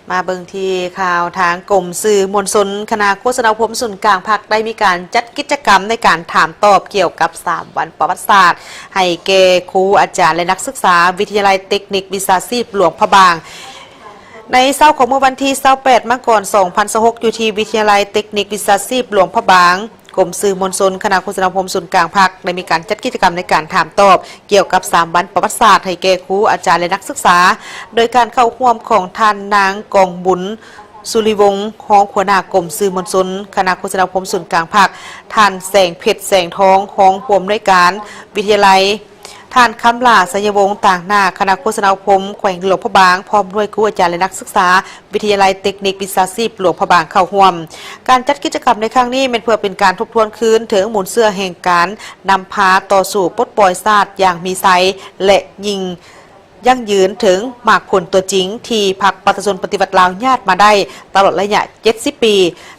ມາເບິ່ງທີ່ຂ່າວທາງກົມສື່ມວນຊົນ ຄະນະໂຄສະນາອົບຮົມສູນກາງພັກ ໄດ້ມີການຈັດກິດຈະກຳໃນການຖາມຕອບກ່ຽວກັບສາມວັນປະຫວັດສາດ ໃຫ້ແກ່ຄູອາຈານ ແລະ ນັກສຶກສາ ວິທະຍາໄລເຕັກນິກວິຊາຊີບຫຼວງພະບາງ. ໃນເຊົ້າຂອງມື້ວັນທີຊາວແປດ ມັງກອນ ສອງພັນຊາວຫົກ ຢູ່ທີ່ວິທະຍາໄລເຕັກນິກວິຊາຊີບຫຼວງພະບາງ, ກົມສື່ມວນຊົນ ຄະນະໂຄສະນາອົບຮົມສູນກາງພັກ ໄດ້ມີການຈັດກິດຈະກຳໃນການຖາມຕອບກ່ຽວກັບສາມວັນປະຫວັດສາດ ໃຫ້ແກ່ຄູອາຈານ ແລະ ນັກສຶກສາ ໂດຍການເຂົ້າຮ່ວມຂອງທ່ານນາງ ກອງບຸນ ສຸລິວົງ ຮອງຫົວໜ້າກົມສື່ມວນຊົນ ຄະນະໂຄສະນາອົບຮົມສູນກາງພັກ, ທ່ານ ແສງເພັດ ແສງທອງ ຮອງຜູ້ອຳນວຍການວິທະຍາໄລ, ທ່ານ ຄຳຫຼ້າ ໄຊຍະວົງ ຕາງໜ້າຄະນະໂຄສະນາອົບຮົມແຂວງຫຼວງພະບາງ ພ້ອມດ້ວຍຄູອາຈານ ແລະ ນັກສຶກສາ ວິທະຍາໄລເຕັກນິກວິຊາຊີບຫຼວງພະບາງເຂົ້າຮ່ວມ. ການຈັດກິດຈະກຳໃນຄັ້ງນີ້ແມ່ນເພື່ອເປັນການທົບທວນຄືນເຖິງມູນເຊື້ອແຫ່ງການນຳພາຕໍ່ສູ້ປົດປ່ອຍຊາດຢ່າງມີໄຊ ແລະ ຍິ່ງຢັ້ງຢືນເຖິງໝາກຜົນຕົວຈິງທີ່ພັກປະຊາຊົນປະຕິວັດລາວຍາດມາໄດ້ຕະຫຼອດໄລຍະເຈັດສິບປີ,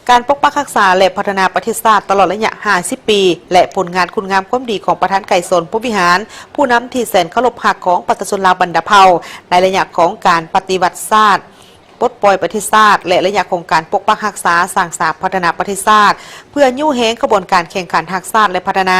ການປົກປັກຮັກສາ ແລະ ພັດທະນາປະເທດຊາດຕະຫຼອດໄລຍະຫ້າສິບປີ ແລະ ຜົນງານຄຸນງາມຄວາມດີຂອງປະທານໄກສອນ ພົມວິຫານ, ຜູ້ນຳທີ່ແສນເຄົາລົບຮັກຂອງປະຊາຊົນລາວບັນດາເຜົ່າ ໃນໄລຍະຂອງການປະຕິວັດຊາດ, ປົດປ່ອຍປະເທດຊາດ ແລະ ໄລຍະຂອງການປົກປັກຮັກສາ, ສ້າງສາ, ພັດທະນາປະເທດຊາດ ເພື່ອຍູ້ແຮງຂະບວນການແຂ່ງຂັນຮັກຊາດ ແລະ ພັດທະນາ,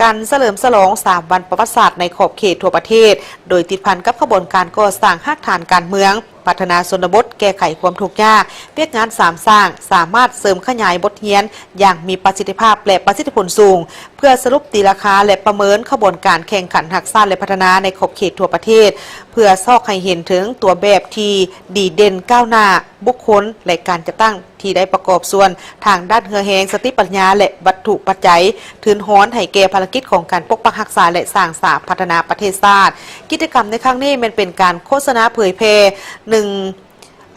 ການສະເຫຼີມສະຫຼອງສາມວັນປະຫວັດສາດໃນຂອບເຂດທົ່ວປະເທດ, ໂດຍຕິດພັນກັບຂະບວນການກໍ່ສ້າງຮາກຖານການເມືອງ, ພັດທະນາຊົນນະບົດ, ແກ້ໄຂຄວາມທຸກຍາກ, ວຽກງານສາມສ້າງ, ສາມາດເສີມຂະຫຍາຍບົດຮຽນຢ່າງມີປະສິດທິພາບ ແລະ ປະສິດທິຜົນສູງ, ເພື່ອສະຫຼຸບຕີລາຄາ ແລະ ປະເມີນຂະບວນການແຂ່ງຂັນຮັກຊາດ ແລະ ພັດທະນາໃນຂອບເຂດທົ່ວປະເທດ, ເພື່ອຊອກໃຫ້ເຫັນເຖິງຕົວແບບທີ່ດີເດັ່ນກ້າວໜ້າ, ບຸກຄົນ ແລະ ການຈັດຕັ້ງທີ່ໄດ້ປະກອບສ່ວນທາງດ້ານເຫື່ອແຮງ, ສະຕິປັນຍາ ແລະ ວັດຖຸປັດໄຈ, ທຶນຮອນໃຫ້ແກ່ພາລະກິດຂອງການປົກປັກຮັກສາ ແລະ ສ້າງສາພັດທະນາປະເທດຊາດ. ກິດຈະກຳໃນຄັ້ງນີ້ແມ່ນເປັນການໂຄສະນາເຜີຍແຜ່ໜຶ່ງ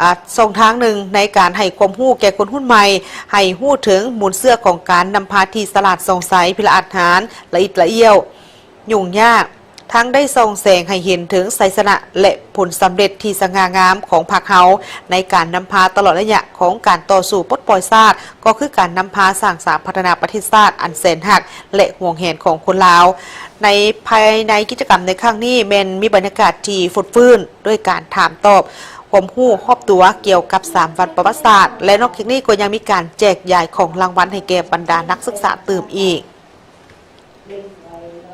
ອາ ຊ່ອງທາງໜຶ່ງໃນການໃຫ້ຄວາມຮູ້ແກ່ຄົນຮຸ່ນໃໝ່ ໃຫ້ຮູ້ເຖິງມູນເຊື້ອຂອງການນຳພາທີ່ສະຫຼາດສ່ອງໃສ, ພິລະອາດຫານ, ລະອິດລະອ້ຽວ, ຫຍຸ້ງຍາກ, ທັງໄດ້ສ່ອງແສງໃຫ້ເຫັນເຖິງໄຊຊະນະ ແລະ ຜົນສຳເລັດທີ່ສະຫງ່າງາມຂອງພັກເຮົາ ໃນການນຳພາຕະຫຼອດໄລຍະຂອງການຕໍ່ສູ້ປົດປ່ອຍຊາດ ກໍຄືການນຳພາສ້າງສາພັດທະນາປະເທດຊາດອັນແສນຮັກ ແລະ ຫວງແຫນຂອງຄົນລາວ. ໃນ ພາຍໃນກິດຈະກຳໃນຄັ້ງນີ້ແມ່ນມີບັນຍາກາດທີ່ຟົດຟື້ນ ດ້ວຍການຖາມຕອບຄວາມຮູ້ຮອບຕົວກ່ຽວກັບສາມວັນປະຫວັດສາດ ແລະ ນອກຈາກນີ້ກໍຍັງມີການແຈກຢາຍຂອງລາງວັນໃຫ້ແກ່ບັນດານັກສຶກສາຕື່ມອີກ.